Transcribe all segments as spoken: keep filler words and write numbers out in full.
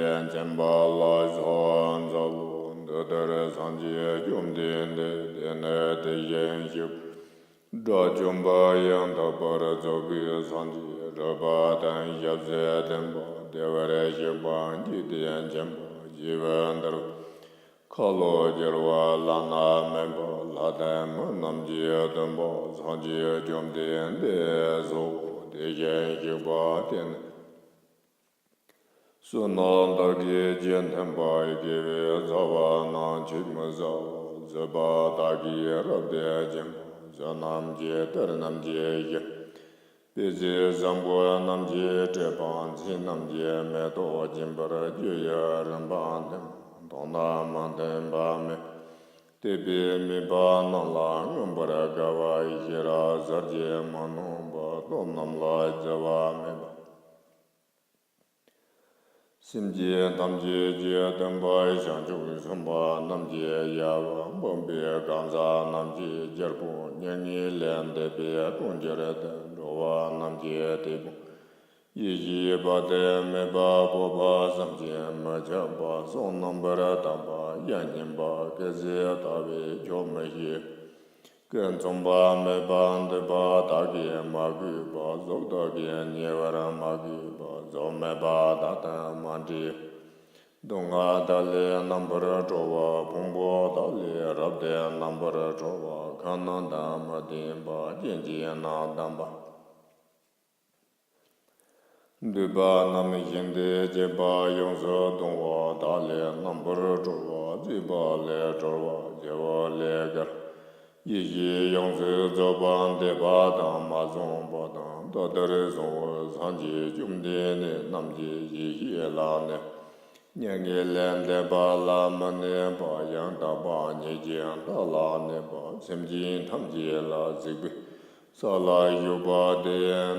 ཡན་མཁྱེན་པ་ལ་སོགས་འཛམ་བུ་འདི་ལྟར་སངས་རྒྱས་བཅོམ་ལྡན་འདས། དེ་ནས་དེ་བཞིན་གཤེགས་པ་དགྲ་བཅོམ་པ་ཡང་དག་པར་རྫོགས་པའི་སངས་རྒྱས། རིག་པ་དང་ཞབས་ཟས་ལྡན་པ། བདེ་བར་གཤེགས་པ། འཇིག་རྟེན་མཁྱེན་པ། ཞི་བའི་འདུལ་བ། ཁ་ལོ་བསྒྱུར་བ། བླ་ན་མེད་པ། ལྷ་དང་མི་རྣམས་ཀྱི་སྟོན་པ། སངས་རྒྱས་བཅོམ་ལྡན་འདས་སོགས་དེ་བཞིན་གཤེགས་པ་དེ་རྣམས། བསོད་ནམས་དག་གིས་རྒྱུད་མཐུན་པ། དགེ་བའི་རྩ་བ་རྣམས་ཆུད་མི་ཟ་བར། བཟོད་པ་དག་གིས་རབ་ཏུ་འཇོམས་པ། བཟོད་ནམས་ཀྱིས་གཏེར་རྣམས་ཀྱི་གཞི། དཔེ་བྱད་བཟང་པོ་རྣམས་ཀྱིས་སྤྲས་པ། མཚན་རྣམས་ཀྱི་མེ་ཏོག་སྦྱིན་པར་བགྱི། ཡུན་རིང་པོ་མཐུན་པ། མཐོང་ན་མི་མཐུན་པ་མེད། དད་པས་དམིགས་པ་རྣམས་ལ་མངོན་པར་དགའ་བ། ཤེས་རབ་ཟབ་ཅིང་མི་སྣང་བ། སྟོབས་རྣམས་ལ་འཛིན་པ་མེད་པ། སེམས་ཅན་ཐམས་ཅད་ཀྱི་སྟོན་པ། བྱང་ཆུབ་སེམས་དཔའ་རྣམས་ཀྱི་དབྱེ་བ། འཕགས་པའི་གང་ཟག་རྣམས་ཀྱི་རྒྱལ་པོ། མྱ་ངན་ལས་འདས་པའི་གྲོང་ཁྱེར་དུ་འགྲོ་བ་རྣམས་ཀྱི་དེད་དཔོན། ཡེ་ཤེས་དཔལ་ལྡན་མེད་པ། སྤོབས་པ་བསམ་གྱིས་མི་ཁྱབ་པ། བསོད་ནམས་རྣམ་པར་དག་པ། ཡ་མཚན་པ། སྐལ་གཟུགས་དག་པས་ཆོག་མི་ཤེས། ཀུན་མཚུངས་པ་མེད་པ། འདོད་པ་དག་གིས་མ་གོས་པ། གཟུགས་དག་གིས་ཉེ་བར་མ་གོས་པ། གཟུགས་མེད་པ་དག་དང་མ་འདྲེས། སྡུག་བསྔལ་དག་ལས་རྣམ་པར་གྲོལ་བ། ཕུང་པོ་དག་ལས་རབ་ཏུ་རྣམ་པར་གྲོལ་བ། ཁམས་རྣམས་དང་མི་ལྡན་པ། སྐྱེ་མཆེད་རྣམས་དམ་པ། འདོད་པ་རྣམས་ཤིན་ཏུ་སྐྱེས་པ། ཡོངས་སུ་གདུང་བ་དག་ལས་རྣམ་པར་གྲོལ་བ། རྩོད་པ་ལས་གྲོལ་བ། བྱ་བ་ལས་བརྒལ། ཡེ་ཤེས་ཡོངས་སུ་རྫོགས་པ། འདོད་པ་དང་མ་བྱུང་བ་དང་། དེ་ལྟར་བྱུང་བའི་སངས་རྒྱས་བཅོམ་ལྡན་འདས་རྣམས་ཀྱི་ཡེ་ཤེས་ལ་གནས། མྱ་ངན་ལས་འདས་པ་ལ་མི་གནས་པ། ཡང་དག་པ་ཉིད་ཀྱི་མཐའ་ལ་གནས་པ། སེམས་ཅན་ཐམས་ཅད་ལ་གཟིགས་པའི་ས་ལ་བཞུགས་པ་སྟེ།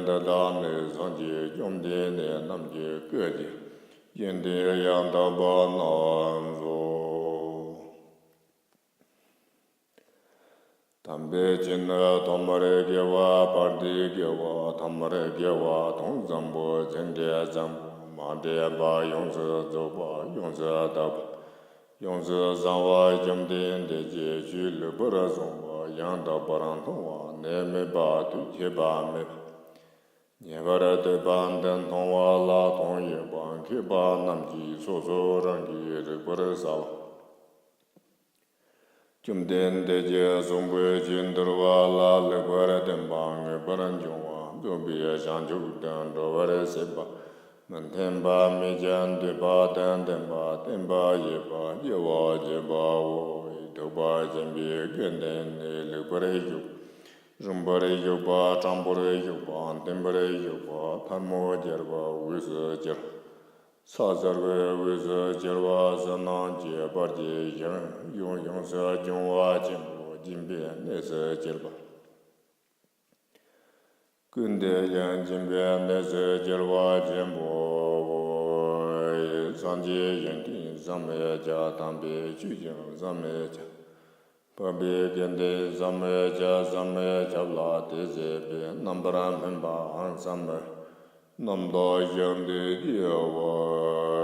འདི་དག་ནི་སངས་རྒྱས་བཅོམ་ལྡན་འདས་རྣམས་ཀྱི་སྐད་ཅིག་གི་དོན་ཡང་དག་པ་རྣམས་སོ། དམ་པའི་ཆོས་ནི་ཐོག་མར་དགེ་བ། བར་དུ་དགེ་བ། ཐ་མར་དགེ་བ་དང་། བཟང་པོ་ཚད་འབྲས་བཟང་པོ། མ་འདྲེས་པ་ཡོངས་སུ་རྫོགས་པ། ཡོངས་སུ་དག་པ། ཡོངས་སུ་བཟང་བ། བཅོམ་ལྡན་འདས་ཀྱི་ཆོས་ལེགས་པར་གསུངས་པ། ཡང་དག་པར་མཐོང་བ། ནད་མེད་པ། དུས་ཁྱད་པར་མེད་པ། ཉེ་བར་སྡོད་པ་འདི་མཐོང་བ་ལ་དོན་ཡོད་པ། མཁས་པ་རྣམས་ཀྱིས་སོ་སོ་རང་གིས་རིག་པར་བྱ་བ། བཅོམ་ལྡན་འདས་ཀྱིས་གསུངས་པའི་ཆོས་འདུལ་བ་ལ་ལེགས་པར་བརྟེན་པ། ངེས་པར་འབྱུང་བ། རྫོགས་པའི་བྱང་ཆུབ་ཏུ་འགྲོ་བར་བྱེད་པ། མི་མཐུན་པ་མེད་ཅིང་འདོད་པ་དང་ལྡན་པ། བསྟན་པ་ཡོད་པ། སྐྱེ་བ་བརྒྱད་པའོ། ཐེག་པ་ཆེན་པོའི་སྐད་དོད་ནི། ལེགས་པར་ཞུགས། རིང་པོར་ཞུགས་པ། དྲང་པོར་ཞུགས་པ། བརྟན་པོར་ཞུགས་པ། ཐལ་མོ་སྦྱར་བ་འོད་སུ་གྱུར། ཕྱག་འཚལ་བའི་འོད་སུ་གྱུར་པ། བསོད་ནམས་ཀྱི་བར་གྱི་ཞིང་ཡོངས་ཡོངས་སུ་སྦྱོང་བ་ཆེན་པོ། སྦྱིན་པའི་གནས་སུ་གྱུར་པ། ཀུན་ཏུ་ཡང་སྦྱིན་པའི་གནས་སུ་གྱུར་པ་ཆེན་པོའོ། སངས་རྒྱས་གཞན་དོན་བསམ་མི་ཁྱབ། དམ་པའི་ཆོས་ཀྱང་བསམ་མི་ཁྱབ། འཕགས་པའི་དགེ་འདུན་བསམ་མི་ཁྱབ། བསམ་མི་ཁྱབ་ལ་དེ་བྱེད་པའི། རྣམ་པར་སྨིན་པའང་བསམ་མི། རྣམ་དག་ཞིང་དུ་སྐྱེ་བ།